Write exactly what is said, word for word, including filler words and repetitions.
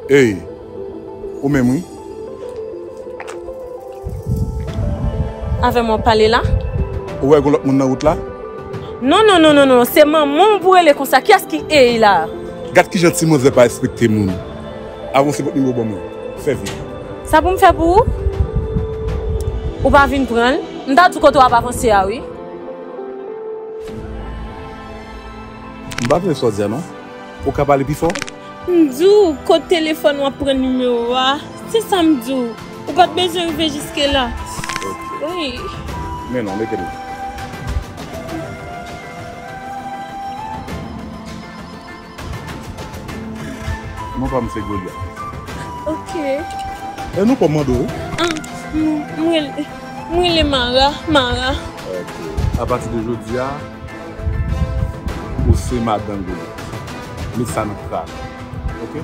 Ey, ou menm wi. Avè mwen w pale la? Ou wè gon lòt moun nan wout la? Non, non, non, non, non, se manman w pou rele konsa. Kiyès ki ey la? Gad kijan ti manzè pa respekte moun. Avanse pot nimewo w ban mwen. Fè vit. Sa pou m fè pou ou? Ou pa vin pran l? M ta di w kote w ap avanse a wi. M pa tande sa w di a non. Ou ka pale pi fò? M di w kot telefòn w ap pran nimewo a. Se sa m di w. Ou pa t bezwen rive jiske la. Wi. Men non, mete m. Non pa m se Golyat. Ok. E non pa m mande w. Ah, m m rele, m rele Mara, Mara. Ok. Apati de jodi a, ou se madan Golyat. Met sa nan kra. Ok?